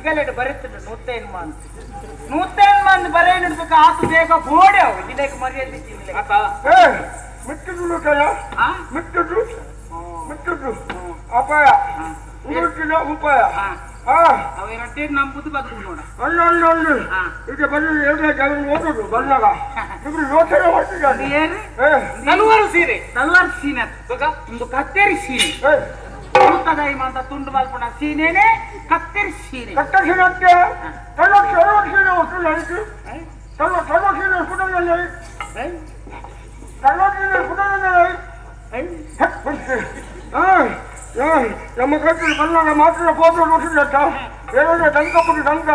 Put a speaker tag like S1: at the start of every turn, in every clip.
S1: ತಿಗಲೆಡ್ ಬರೆತಿಂಡು 108 ಮಂದಿ 108 ಮಂದಿ ಬರೆಯನಿಡ್ಬೇಕು ಆತು ಬೇಗ ಬೋಡೆ ಅವು ಜಿಲ್ಲೆಗೆ ಮರ್ಯಾದೆ ಜಿಲ್ಲೆ
S2: ಮಿಕ್ಕದು ಕಲ ಮಿಕ್ಕದು ಮಿಕ್ಕದು ಅಪಾಯ ಉರುಟಿನ ಉಪಾಯ
S1: ಅವ ಎರಡೇ ನಂಬುದು ಬದುಕು ನೋಡ
S2: ಅಲ್ಲ ಅಲ್ಲ ಅಲ್ಲ ಈಗ ಬಂದು ಎರಡು ಜಾಗ ಓದೋದು ಬಂದಾಗ ಇಬ್ರು ಯೋಚನೆ ಮಾಡ್ತಿದ್ದಾರೆ
S3: ತಲವಾರು ಸೀರೆ
S1: ತಲವಾರು ಸೀನೆ ಒಂದು ಕತ್ತೇರಿ ಸೀರೆ ಅಂತ ತುಂಡು ಮಲ್ಪಣ ಸೀನೇನೆ ಕತ್ತರಿ ಸೀರೆ
S2: ಕತ್ತರಿ ಸೀರೆ ತಲವಾರು ಸೀರೆ ವಸೂಲು ಆಯಿತು ತಲವಾರು ಸೀರೆ ಪುಟದಲ್ಲಿ ತಲವಾರು ಸೀರೆ ಪುಟದಲ್ಲಿ ನಮ್ಮ ಕೈಯಲ್ಲಿ ಬಂದಾಗ ಮಾತ್ರ ಫೋಟೋ ನೋಡಿದ್ದ ಏನಾದ್ರೆ ದಂಗ ಪುಡಿ ದಂಗ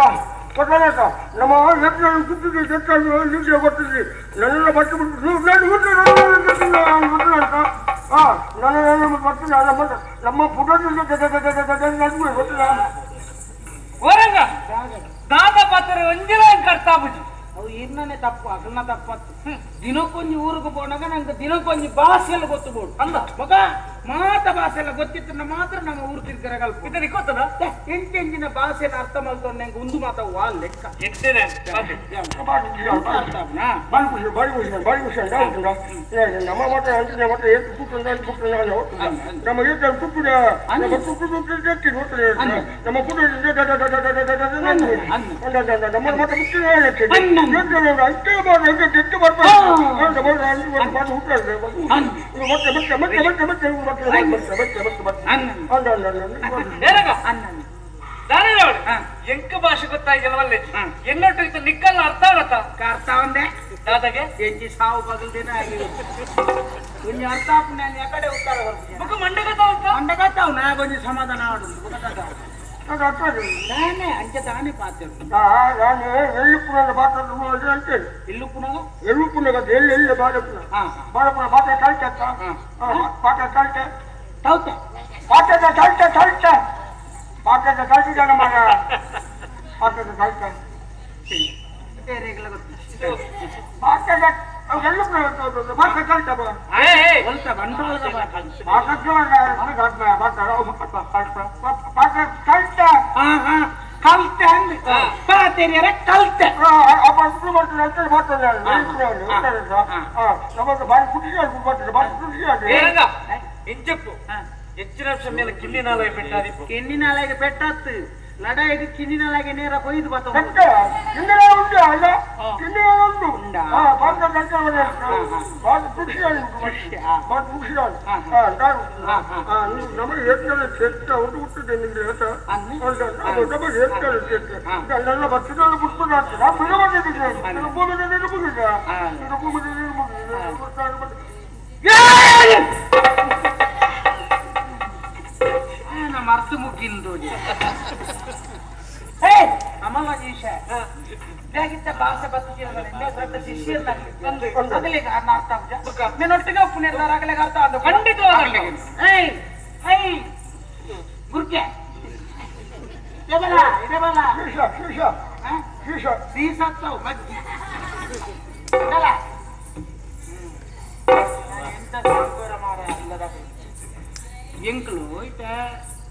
S2: ಕೊಟ್ಟಲೇಕ ನಮ್ಮ ಕುತ್ತಿಗೆ ಕೆಟ್ಟ ಕೊಟ್ಟಿದ್ವಿ ನನ್ನೆಲ್ಲ ಬಟ್ಟೆ ಬಿಟ್ಟು ಅಂತ ನನ್ನ ಬರ್ತದೆ ನಮ್ಮ ನಮ್ಮ ಪುಟದಿಂದ ಗೊತ್ತಿಲ್ಲ
S3: ಓರಂಗ ದಾದ ಪಾತ್ರೆ ಒಂಜಿಲ ಕರ್ತಾಬುಜಿ
S1: ಅವು ಇನ್ನನೇ ತಪ್ಪು ಅಗಲ್ನ ತಪ್ಪತ್ತು ದಿನಕ್ಕೊಂಜಿ ಊರಿಗೆ ಪೋನಾಗ ನಂಗೆ ದಿನಕ್ಕೊಂಜಿ ಭಾಷೆ ಎಲ್ಲ ಗೊತ್ತು ಬೋಡು ಅಂದ ಮಗ ಮಾತ ಭಾಷೆ ಎಲ್ಲ ಗೊತ್ತಿತ್ತು ಮಾತ್ರ ನಮ್ಮ ಊರು ತಿರ್ಗರಗಲ್ಪ
S3: ಇದನ್ನ ಗೊತ್ತದ
S1: ಎಂಟೆಂಜಿನ ಭಾಷೆನ ಅರ್ಥ ಮಾಡ್ಕೊಂಡು ನಂಗೆ ಒಂದು ಮಾತ ವಾಲ್ ಲೆಕ್ಕ
S2: ನಮ್ಮ ಮಾತ್ರ ಮಾತ್ರ ನಮ್ಮ ನಮ್ಮ
S3: ಎಂಕ ಭಾಷೆ ಗೊತ್ತಾಗಿಲ್ಲವಲ್ಲ ಎನ್ನೊಟ್ಟು ಇತ್ತು ನಿಕ್ಕಲ್ಲ ಅರ್ಥ ಆಗತ್ತ
S1: ಅರ್ಥ ಒಂದೇ
S3: ದಾದಾಗೆ
S1: ಎಂಜಿ ಸಾವು ಬಗಲ್ದೇನ ಆಗಿ ಒಂಜಿ ಅರ್ಥ ನಾನು ಯಾಕಡೆ ಉತ್ತರ
S3: ಬುಕ್ ಮಂಡಗತ
S1: ಮಂಡಗತ್ತಾವ್ ನಾ ಕೊಂಚ ಸಮಾಧಾನ ಆಡು ತಾನೇ ಅಂಚೆ ತಾನೇ ಪಾತ್ರ
S2: ನಾನು ಎಳ್ಳುಪುನದ ಪಾತ್ರ ಅಂತೇಳಿ
S1: ಎಳ್ಳುಪುನಗ
S2: ಎಳ್ಳುಪುನಗ ಎಳ್ಳು ಎಳ್ಳು ಬಾಳಪ್ಪನ ಬಾಳಪ್ಪನ ಪಾತ್ರ ಕಲ್ತ ಪಾತ್ರ ಕಲ್ತ
S1: ತೌತ
S2: ಪಾತ್ರದ ಕಲ್ತ ಕಲ್ತ ಪಾತ್ರದ ಕಲ್ತಿದ್ದಾನೆ ಮಗ ಪಾತ್ರದ ಕಲ್ತ ಪಾತ್ರದ ಎಳ್ಳುಪುನ ಪಾತ್ರ ಕಲ್ತ ಪಾತ್ರ ಕಲ್ತ
S1: ಕಲ್ತೆ ಅಂದ್ರೆ ಪಾತೆರಿಯರ ಕಲ್ತೆ
S3: ಇಂಚಪ್ಪು ಹೆಚ್ಚಿನ ಮೇಲೆ ಕಿನ್ನಿನಾಲಯ ಪೆಟ್ಟಾದಿ
S1: ಕಿನ್ನಿನಾಲಯಗೆ ಪೆಟ್ಟಾತ್ತು ಲಡಾಯಿಗೆ ಕಿನ್ನಿನಾಲಯಗೆ ನೇರ ಕೊಯ್ದು ಬತ್ತ
S2: ಉಂಟು ಅಲ್ಲ ಕಿನ್ನಿನಾಲ ಉಂಟು ನಮಗೆ ಹೇಳ್ತಾರೆ ಚೆಕ್ಕ ಉಂಟು ಹುಟ್ಟಿದೆ ನಿಮಗೆ ನಮಗೆ ಹೇಳ್ತಾರೆ ಚೆಕ್ಕ ನನ್ನ ಬಚ್ಚದ ಪುಷ್ಪದ
S1: ಮರ್ತು ಮುಗ್ಗಿಂದು ಅಮಲ ಈಶ ಬೇಗಿತ್ತ ಭಾಷೆ ಬತ್ತಿಲ್ಲ ಶಿಷ್ಯರ್ನಾಗಲಿಗೆ ಅರ್ಥ ನಿನ್ನೊಟ್ಟಿಗೆ ಒಪ್ಪುನಿರ್ದಾರ ಆಗಲಿಗೆ ಅರ್ಥ ಅದು
S3: ಖಂಡಿತವಾಗಿ
S1: ಏಯ್ I ಗುರ್ಕೆ ಇದೇ ಬಲ ಸೀಸತ್ತವು ಮಗ್ಗಿ ಎಂತ ಮಾರ ಇಲ್ಲದ ಎಂಕ್ಲು ಇತ್ತ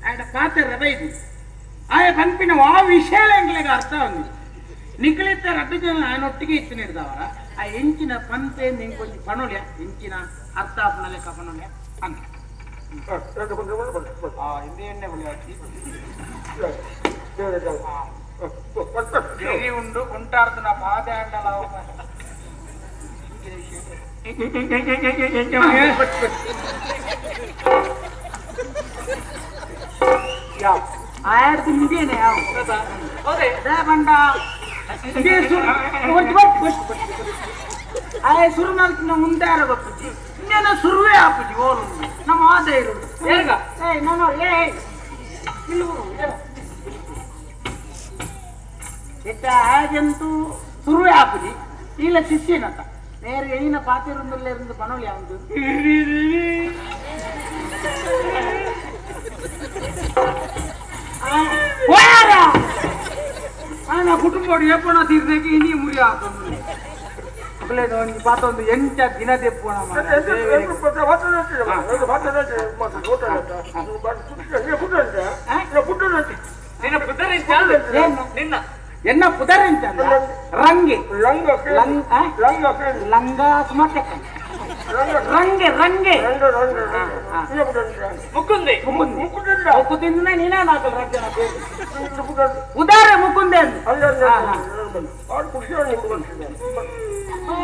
S1: ಆಡ ಪಾತ್ರ ಬೈದು ಆಯ ಪನ್ಪಿನ ಆ ವಿಷಯ ಎಂಕ್ಲಿಗೆ ಅರ್ಥ ಒಂದು ನಿಕ್ಲಿತ್ತ ರಡ್ಡು ಜನ ಒಟ್ಟಿಗೆ ಇತ್ತು ನೀಡ್ದವರ ಆ ಎಂಚಿನ ಪಂಪೆ ನಿಂಗೆ ಕೊಂಚ ಪಣೋಲ್ಯ ಎಂಚಿನ ಅರ್ಥ ಆಪನ ಲೆಕ್ಕ ಪಣೋಲ್ಯ ಅಂತ ಇಂದು ಎಣ್ಣೆ ಹುಳಿ ಉಂಡು ಕುಂಟಾರ್ದು ನಾ ಪಾದೆ ಅಂಡಲ ಆಯ್ತು ನಿಜೇನೆ ಬಂಡ ಆಯ ಸುರು ಮಲ್ತಿನ ಮುಂದೆ ಗೊತ್ತುಜಿ ಇನ್ನೇನ ಸುರುವೇ ಆಪುಜಿ ಓಲು ನಮ್ಮ ಆದ ಇರುದು ಏಯ್ ನಾನು ಏಯ್ ಇಲ್ಲಿ ಎಟ್ಟ ಆಯಂತೂ ಸುರುವೇ ಆಪುಜಿ ಇಲ್ಲ ಶಿಷ್ಯನತ ನೇರ ಏನ ಪಾತಿರುಂದಲ್ಲೇ ಇருந்து ಪಣೋಲಿ ಅವನು ಆನ ಕುಟುಂಬ ಏಪಣ ತೀರ್ದಕ್ಕೆ ಇನಿ ಮುರಿ ಆತಂದು ಅಗಲೇ ಪಾತೊಂದು ಎಂಟ ದಿನ ದೆಪ್ಪೋಣ
S3: ನಿನ್ನ ಪುದರ್ ಎಂತ ನಿನ್ನ
S1: ಎನ್ನ ಪುದರ್ ಎಂತ ರಂಗೆ
S2: ಲಂಗ ಲಂಗ
S1: ಲಂಗ ಸುಮಾರು ರಂಗೆ ರಂಗೆ
S3: ಮುಕುಂದೆ
S1: ಮುಕುಂದ ನೀನೇ ನಾಕಲ್ ರಜ್ಜನ ಉದಾರ ಮುಕುಂದೆ.